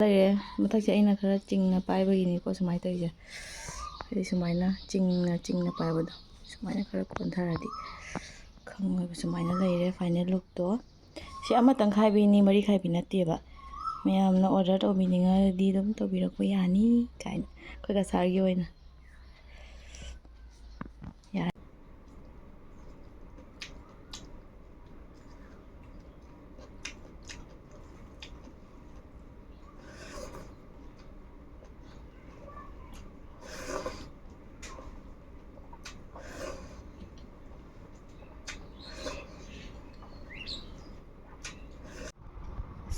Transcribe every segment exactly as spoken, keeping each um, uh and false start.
ꯂꯩꯔꯦ꯫ ꯃꯊꯛꯁꯦ ꯑꯩꯅ ꯈꯔ ꯆꯤꯡꯅ ꯄꯥꯏꯕꯒꯤꯅꯤꯀꯣ ꯁꯨꯃꯥꯏꯅ ꯇꯧꯔꯤꯁꯦ꯫ ꯑꯩ ꯁꯨꯃꯥꯏꯅ ꯆꯤꯡꯅ ꯆꯤꯡꯅ ꯄꯥꯏꯕꯗꯣ ꯁꯨꯃꯥꯏꯅ ꯈꯔ ꯀꯣꯟꯊꯔꯗꯤ ꯈꯪꯉꯣꯏꯕ꯫ ꯁꯨꯃꯥꯏꯅ ꯂꯩꯔꯦ ꯐꯥꯏꯅꯦꯜ ꯂꯨꯛꯇꯣ꯫ ꯁꯤ ꯑꯃꯇꯪ ꯈꯥꯏꯕꯤꯅꯤ, ꯃꯔꯤ ꯈꯥꯏꯕꯤ ꯅꯠꯇꯦꯕ꯫ ꯃꯌꯥꯝꯅ ꯑꯣꯔꯗꯔ ꯇꯧꯕꯤꯅꯤꯡꯉꯗꯤ ꯑꯗꯨꯝ ꯇꯧꯕꯤꯔꯛꯄ ꯌꯥꯅꯤ ꯀꯥꯏꯅ ꯑꯩꯈꯣꯏ ꯀꯁꯥꯔꯒꯤ ꯑꯣꯏꯅ꯫ ꯌꯥꯔꯦ꯫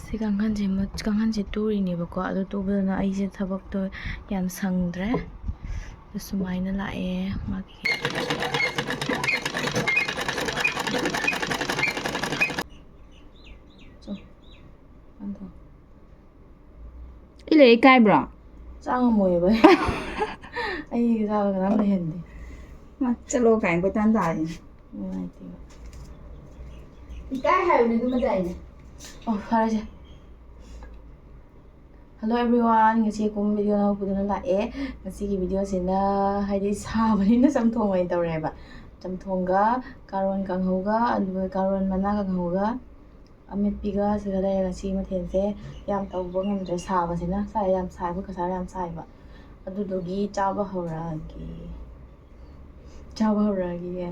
ꯁꯤ ꯀꯥꯡꯈꯟꯁꯦ ꯃ-, ꯀꯥꯡꯈꯟꯁꯦ ꯇꯨꯔꯤꯅꯦꯕꯀꯣ꯫ ꯑꯗꯨ ꯇꯨꯕꯗꯨꯅ ꯑꯩꯁꯦ ꯊꯕꯛꯇꯣ ꯌꯥꯝ ꯁꯪꯗ꯭ꯔꯦ꯫ ꯑꯗꯨ ꯁꯨꯃꯥꯏꯅ ꯂꯥꯛꯑꯦ ꯃꯥꯒꯤ꯫ ꯆꯣ, ꯑꯗꯣ꯫ ꯏ ꯂꯩ ꯏꯀꯥꯏꯕ꯭ꯔꯣ? ꯆꯥ ꯉꯝꯃꯣꯏꯕ꯫ ꯑꯩ ꯆꯥꯕ ꯀꯅꯥꯝ ꯂꯩꯍꯟꯗꯦ꯫ ꯃꯥ ꯆꯠꯂꯣ ꯀꯥꯏꯅ ꯀꯣꯏꯇꯥꯟ ꯇꯥꯔꯤꯅꯦ꯫ ꯅꯨꯡꯉꯥꯏꯇꯦꯕ꯫ ꯏꯀꯥꯏ ꯍꯥꯏꯕꯅꯦ ꯑꯗꯨ ꯃꯖꯥꯏꯅꯦ꯫ ꯑꯣ, ꯐꯔꯦꯁꯦ꯫ Hello everyone, ꯉꯁꯤ ꯀꯨꯝ ꯚꯤꯗꯤꯑꯣ ꯑꯅꯧꯕꯗꯨꯅ ꯂꯥꯛꯑꯦ꯫ ꯉꯁꯤꯒꯤ ꯚꯤꯗꯤꯑꯣꯁꯤꯅ ꯍꯥꯏꯗꯤ ꯁꯥꯕꯅꯤꯅ ꯆꯝꯊꯣꯡ ꯑꯣꯏꯅ ꯇꯧꯔꯦꯕ꯫ ꯆꯝꯊꯣꯡꯒ ꯀꯥꯔꯣꯟ ꯀꯥꯡꯍꯧꯒ, ꯑꯗꯨꯒ ꯀꯥꯔꯣꯟ ꯃꯅꯥ ꯀꯥꯡꯍꯧꯒ ꯑꯃꯦꯠꯄꯤꯒ ꯁꯤꯒ ꯂꯩꯔꯦ ꯉꯁꯤ ꯃꯊꯦꯜꯁꯦ꯫ ꯌꯥꯝ ꯇꯧꯕ ꯉꯝꯗ꯭ꯔꯦ ꯁꯥꯕꯁꯤꯅ꯫ ꯁꯥꯏ ꯌꯥꯝ ꯁꯥꯏ, ꯑꯩꯈꯣꯏ ꯀꯁꯥꯔ ꯌꯥꯝ ꯁꯥꯏꯕ꯫ ꯑꯗꯨꯗꯨꯒꯤ ꯆꯥꯕ ꯍꯧꯔꯛꯑꯒꯦ꯫ ꯆꯥꯕ ꯍꯧꯔꯛꯑꯒꯦ꯫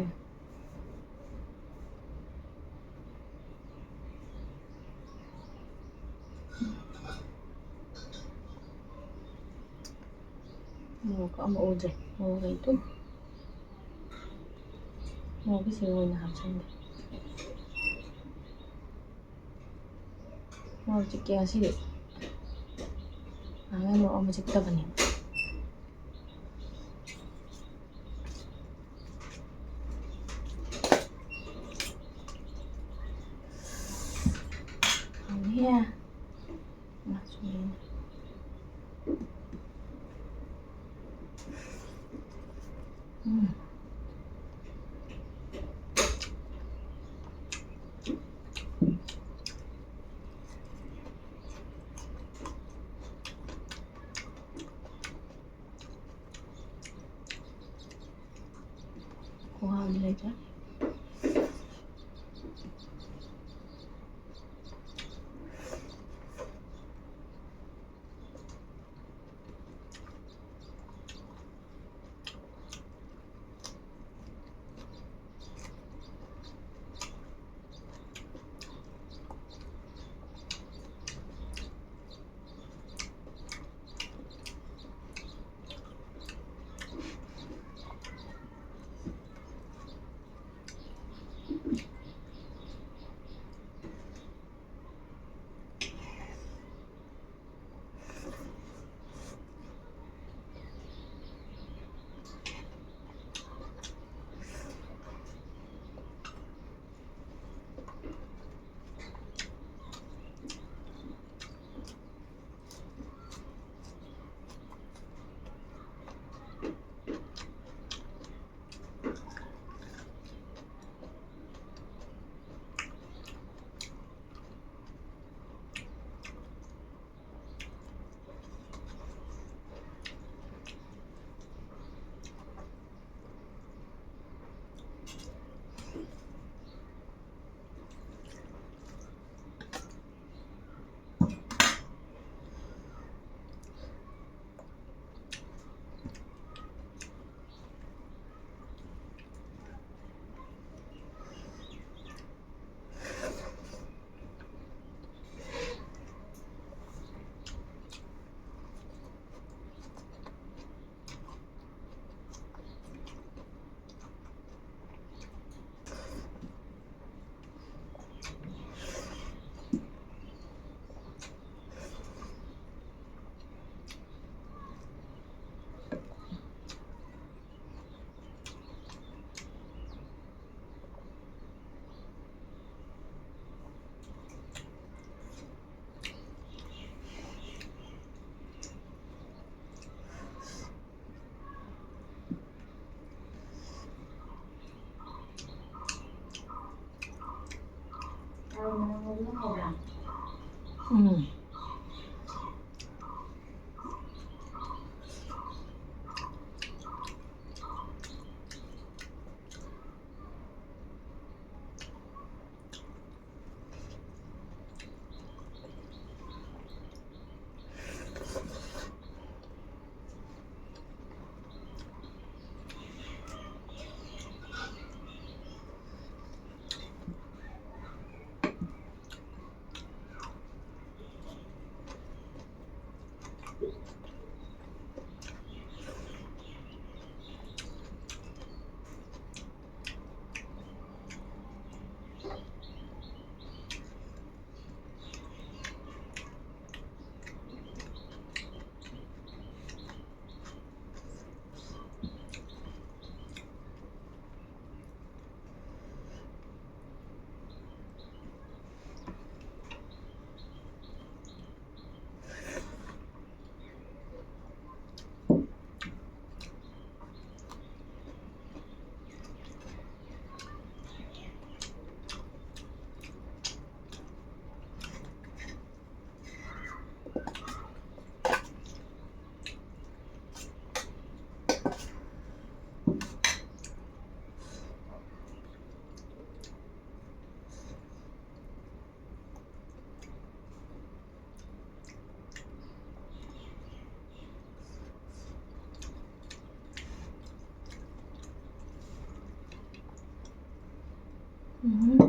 ꯃꯣꯔꯣꯛꯀ ꯑꯃ ꯎꯗ꯭ꯔꯦ꯫ ꯃꯣꯔꯣꯛ ꯂꯩꯇꯨꯝ꯫ ꯃꯣꯔꯣꯛꯀꯤ ꯁꯤꯡ ꯑꯣꯏꯅ ꯍꯥꯞꯆꯤꯟꯒꯦ꯫ ꯃꯣꯔꯣꯛ ꯆꯤꯛꯀꯦ ꯉꯁꯤꯗꯤ꯫ ꯅꯍꯥꯟꯒꯩ ꯃꯣꯔꯣꯛ ꯑꯃ ꯆꯤꯛꯇꯕꯅꯦ꯫ ꯍꯥꯎꯅꯤꯍꯦ꯫ ꯃꯥ ꯁꯨꯝ ꯌꯦꯡꯉꯦ꯫ ꯎꯝ꯫ ꯎꯝ꯫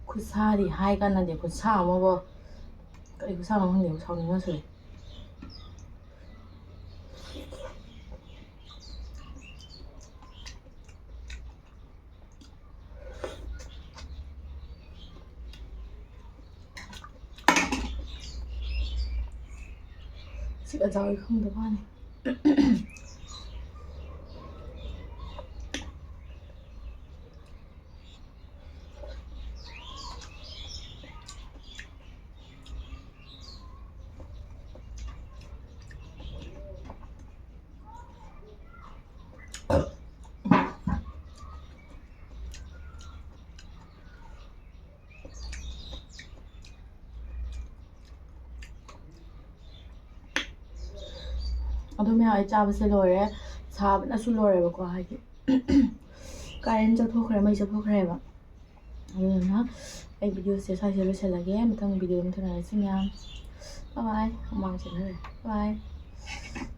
ꯈꯨꯠꯁꯥꯗꯤ ꯍꯥꯏ ꯀꯥꯟꯅꯗꯦ, ꯈꯨꯠꯁꯥ ꯑꯃꯕꯨ꯫ ꯀꯔꯤ ꯈꯨꯠꯁꯥꯅꯣ ꯈꯪꯗꯦ, ꯁꯥꯎꯅꯤꯡꯕꯅ ꯁꯨꯔꯦ꯫ ꯁꯤ ꯑꯆꯥꯔ ꯈꯪꯗꯕ ꯋꯥꯅꯤ꯫ ꯑꯗꯨ ꯃꯌꯥꯝ ꯑꯩ ꯆꯥꯕꯁꯦ ꯂꯣꯏꯔꯦ꯫ ꯁꯥꯕꯅꯁꯨ ꯂꯣꯏꯔꯦꯕꯀꯣ, ꯍꯥꯏꯗꯤ ꯀꯔꯦꯟ ꯆꯠꯊꯣꯛꯈ꯭ꯔꯦ, ꯃꯩ ꯆꯠꯊꯣꯛꯈ꯭ꯔꯦꯕ꯫ ꯑꯗꯨꯗꯨꯅ ꯑꯩ videoꯁꯦ ꯁ꯭ꯋꯥꯏꯁꯤꯗ ꯂꯣꯏꯁꯤꯜꯂꯒꯦ꯫ ꯃꯊꯪ video ꯑꯃ ꯊꯦꯡꯅꯔꯁꯤ ꯃꯌꯥꯝ꯫ Bye bye꯫ ꯍꯨꯃꯥꯡ ꯆꯦꯟꯊꯔꯦ꯫ Bye bye꯫